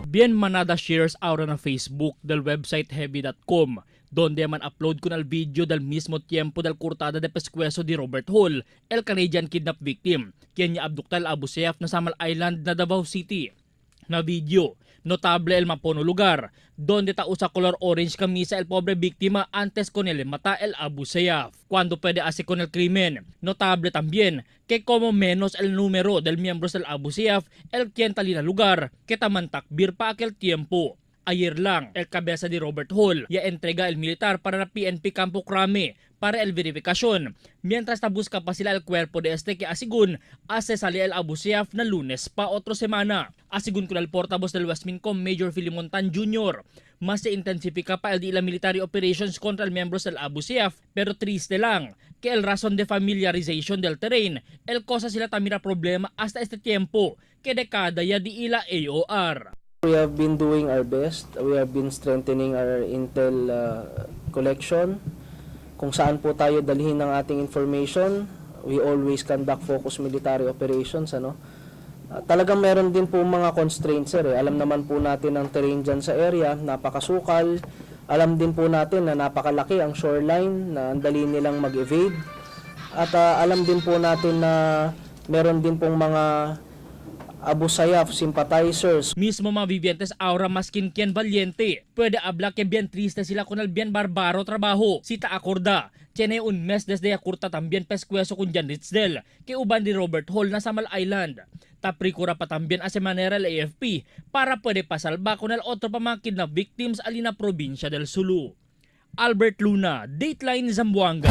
Bien manada shares ahora na Facebook del website heavy.com, donde man upload con el video del mismo tiempo del cortada de pescuezo de Robert Hall, el Canadian kidnap victim, quien niya abductal Abu Sayyaf na Samal Island na Davao City. Na video, notable el mapono lugar, donde ta usa color orange camisa el pobre víctima antes con el mata el Abu Sayyaf. Cuando puede hacer con el crimen. Notable también que como menos el número del miembros del Abu Sayyaf el quien talina lugar que tamantakbir pa aquel tiempo. Ayer lang, el cabeza de Robert Hall ya entrega el militar para la PNP Campo Crame para el verificación, mientras ta busca pa sila el cuerpo de este que asigun hace sali el Abu Sayyaf na Lunes pa otro semana. Asigun con el portavoz del Westmincom, Major Filimon Tan Jr., mas se intensifica pa el de la military operations contra el miembros del Abu Sayyaf, pero triste lang que el razón de familiarization del terrain, el cosa sila tamira problema hasta este tiempo, que dekada ya di ila AOR. We have been doing our best. We have been strengthening our intel collection. Kung saan po tayo dalhin ng ating information, we always conduct focus military operations. Ano? Talagang meron din po mga constraints, sir. Eh. Alam naman po natin ang terrain dyan sa area, napakasukal. Alam din po natin na napakalaki ang shoreline, na ang dali nilang mag-evade. At alam din po natin na meron din pong mga Abu Sayyaf sympathizers. Mismo mga vivientes aura maskin quien valiente. Puede hablar que bien triste sila con el bien barbaro trabajo. Si ta acorda, tiene un mes desde akurta también pescuezo con Jan Ritzdel, que uban di Robert Hall na Samal Island. Taprikura pa también a manera el AFP para puede pasalba con el otro pa mga kidnap victims alina probinsya del Sulu. Albert Luna, Dateline Zamboanga.